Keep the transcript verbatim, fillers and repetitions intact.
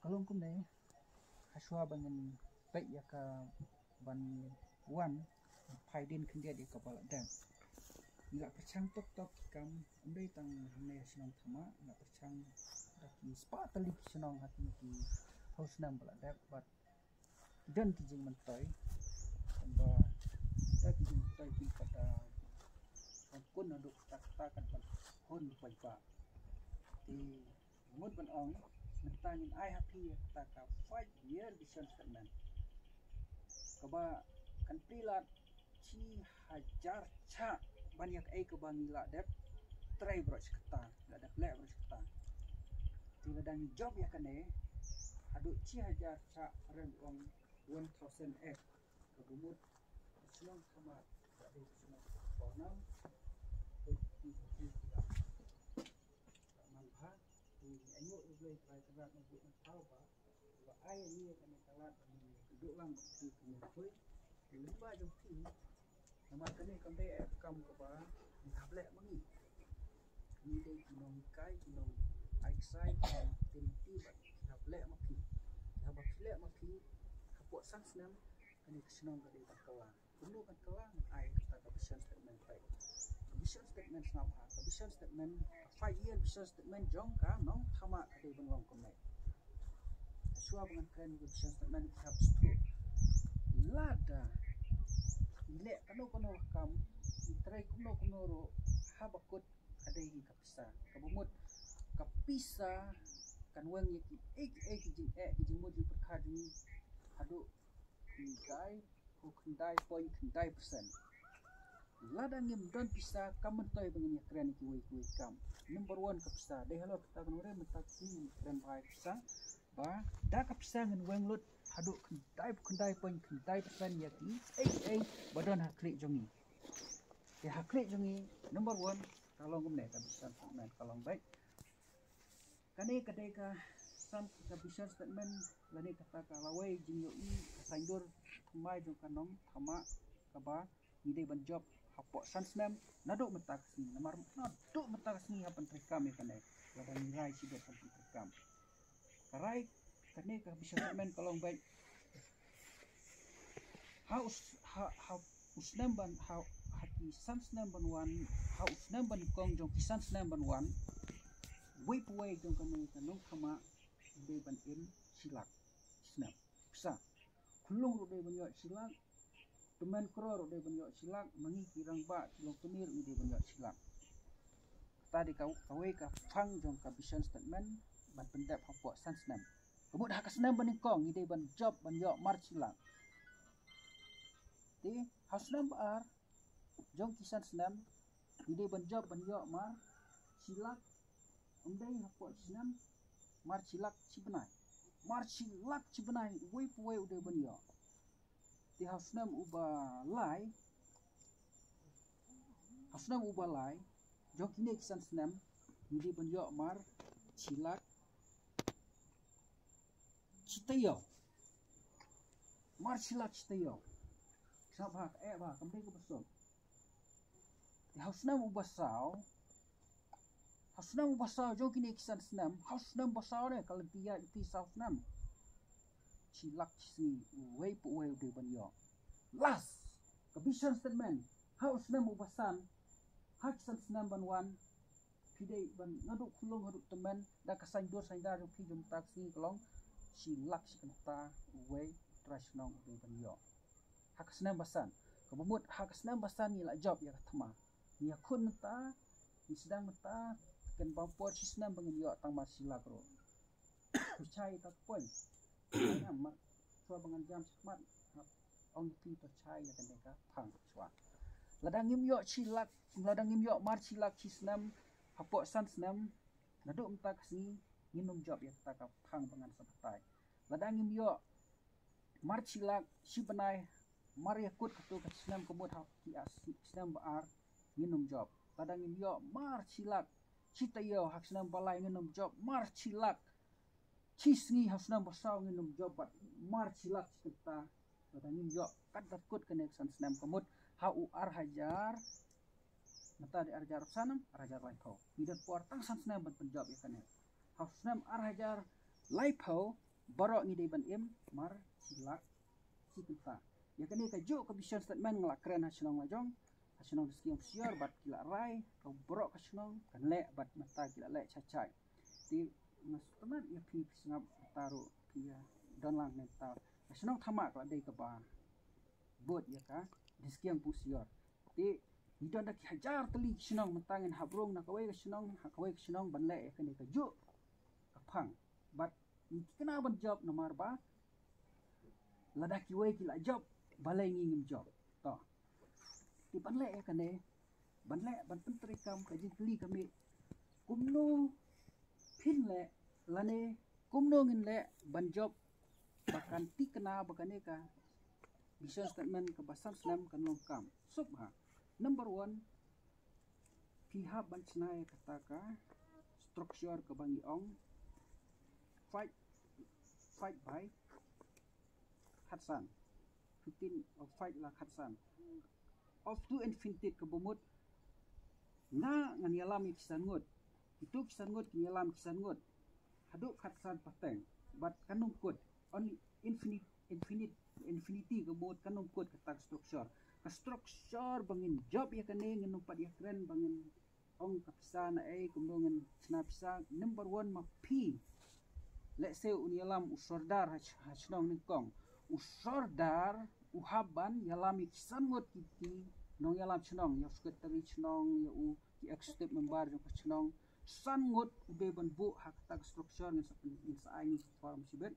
Ka long kumne, hashwa ba ngin peit ïa ka ban wan phai dien khyndiat ïa kaba la dep. Ngi la pyrshang tok tok ki kam, ym dei tang hangne ha shnong Thama, ngi la pyrshang da ki spah tylli ki shnong ha kine ki haus nam ba la dep, bad don ki jingmyntoi, ba da ki jingmyntoi ki kata, kan kun naduh kata kata kan ban hun paidbah. Te mut ban ong, mynta ngin ai ha phi kata ka five year vision statement, kaba kan plie lad shi hajar shah ban ïa kaei kaba ngi la dep trei baroh shi katta, la dep leh baroh shi katta. Te lada ngi jop ïa kane haduh shi hajar shah, ren ong one thousand acre, kaba mut shnong Thama ka dei shnong ba nam, te ki ki ki la man bha. Te ngi ainguh ïa U Blei Trai Kynrad Nongbuh Nongthaw ba ba ai ïa ngi ïa kane ka lad ban ïakynduh lang bad ki, ki myntoi. Te lyngba jong phi, namar kane kam dei ka kam kaba ngi hap leh ma ngi. Ngi dei ki nonghikai, ki nongai ksai, ki nongtip, bad ki hap leh ma phi. Te haba phi leh ma phi, hapoh san snem kane ka shnong ka dei ban kylla. Kumno kan kylla? Ai kata ka vision statement peit. Ka vision statement sngap ha, ka vision statement, ka five year vision statement jong ka Nongthamak ka dei ban long kumne. Shuwa ba ngan kren ka vision statement, ki hap sdang. Lada ngi leh kano kano ka kam, ngi trei kumno kumno ruh, haba kut ka dei hi ka pisa. Kaba mut ka pisa kan weng ïa kiei kiei ki jingeh, ki jingmut jingpyrkhat jong ngi haduh khyndai, ko khyndai point khyndai percent. Lada ngim don pisa, kam myntoi ba ngin ïakren ïa kiwei kiwei ki kam. Number one ka pisa. Dei halor kata ka nongrim mynta ka sngi ngin kren bha ïa ka pisa. Ba da ka pisa ngin weng lut haduh khyndai, khyndai point khyndai percent ïa kiei kiei ba don ha khlieh jong ngi. Te ha khlieh jong ngi, number one ka long kumne, ka vision statement ka long beit. Kane ka dei ka san, ka vision statement lane kata ka lawei jingïohi ka saiñdur thymmai jong ka Nongthamak kaba ngi dei ban jop hapoh san snem naduh mynta ka sngi. Namar naduh mynta ka sngi hap ban treikam ïa kane, lada ngi rai shibit hap ban treikam. Ka rai kane ka vision statement ka long beit. Ha u s-, ha, ha u snem ban, ha, ha ki san snem ban wan, ha u snem ba nyngkong jong ki san snem ban wan, uwei pa uwei jong kane ka Nongthamak u dei ban im shi lak shi snem. Pisa. Khunlung ruh dei ban ïoh shi lak, tymmen kror ruh dei ban ïoh shi lak, ma ngi ki rangbah ki longkmie ruh ngi dei ban ïoh shi lak. Kata dei ka, kawei ka phang jong ka vision statement ban pyndep hapoh san snem. Ka mut ha ka snem ba nyngkong ngi dei ban jop ban ïoh mar shi lak. Te ha u snem ba ar jong ki san snem ngi dei ban jop ban ïoh mar shi lak. Ym dei hapoh shi snem, mar shi lak shi bnai. Mar shi lak shi bnai uwei pa uwei u dei ban ïoh. Te ha u snem uba lai, ha u snem uba lai jong kine ki san snem ngi dei ban ïoh mar shi lak shi taïew. Mar shi lak shi taïew. Sngap bha, eh bha, kam dei kaba suk. Te ha u snem uba saw, ha u snem uba saw jong kine ki san snem, ha u snem ba saw ne, ka lynti ïaid lynti saw snem, shi lak shi sngi uwei pa uwei u dei ban ïoh. Last ka vision statement, ha u snem uba san, ha ki san snem ban wan, phi dei ban, naduh khunlung haduh tymmen, da ka saiñdur saiñdar jong phi jong mynta ka sngi ka long shi lak shi kynta uwei u trai shnong u dei ban ïoh. Ha ka snem ba san. Kaba mut ha ka snem ba san ngi la jop ïa ka thma. Ngi ïakhun mynta, ngi sdang mynta, kan bam por shi snem ba ngin ïoh tang mar shi lak ruh. To shai ïa ka point. Namar shuwa ba ngan jam shakhmat, ong ïa phi to shai ïa kane ka phang shuwa. Lada ngim ïoh shi lak, lada ngim ïoh mar shi lak shi snem hapoh san snem, naduh mynta ka sngi ngin ym jop ïa kata ka phang ba ngan sa batai. Lada ngim ïoh mar shi lak shi bnai, mar ïa kut katu ka snem, ka mut ha ki ar snem ba ar ngin ym jop. Lada ngim ïoh mar shi lak shi taïew ha ka snem ba lai ngin ym jop, mar shi lak shi sngi ha u snem ba saw ngin ym jop, bad mar shi lak shi kynta lada ngim ïoh kat da kut kane ka san snem, ka mut ha u ar hajar Mynta dei ar hajar arphew san, ar hajar laiphew. Ngi don por tang san snem ban pynjop ïa kane. Ha u snem ar hajar laiphew baroh ngi dei ban im mar shi lak shi kynta. Ïa kane kajuh ka vision statement nga la kren ha shnong la jong, ha shnong Diskieng Pusior, bad ki la rai ka baroh ka shnong kan leh, bad mynta ki la leh shai shai. Te nga sngewtynnat ïa phi, phi sngap mynta ruh phi ïa don lang mynta. Ka shnong Thamak la dei kaba bud ïa ka Diskieng Pusior. Te ngi don da ki hajar tylli ki shnong, mynta ngin hap rung na kawei ka shnong ha kawei ka shnong ban leh ïa kane kajuh ka phang. Bad ngi thikna ban jop namar ba lada kiwei ki la jop, balei ngi ngim jop? To. Te ban leh ïa kane, ban leh, ban pyntreikam, ka jingkylli ka mih, kumno phin leh, lane kumno ngin leh ban jop ba kan thikna ba kane ka vision statement kaba san snem kan long kam? Suk ha. Number one, phi hap ban shna ïa kata ka structure kaba ngi ong five, five by khatsan. Fifteen of five la khatsan. Of to infinity, kaba mut nga ngan ïalam ïa ki san ngut. Kitu ki san ngut kin ïalam ki san ngut haduh khatsan pateng. Bad kan ym kut. Only infinite, infinite, infinity, kaba mut kan ym kut kata ka structure. Ka structure ba ngin jop ïa kane, ngin ym pat ïakren ba ngin ong ka pisa na ei, kumno ngin shna pisa. Number one, ma phi, let's say, un ïalam u sordar ha, ha shnong nyngkong. U sordar u hap ban ïalam ïa ki san ngut ki, ki nongïalam shnong, ïa u secretary shnong, ïa u ki executive member jong ka shnong. San ngut u dei ban buh ha kata ka structure, ngin sa, ngin sa ai ngi ka form shibit.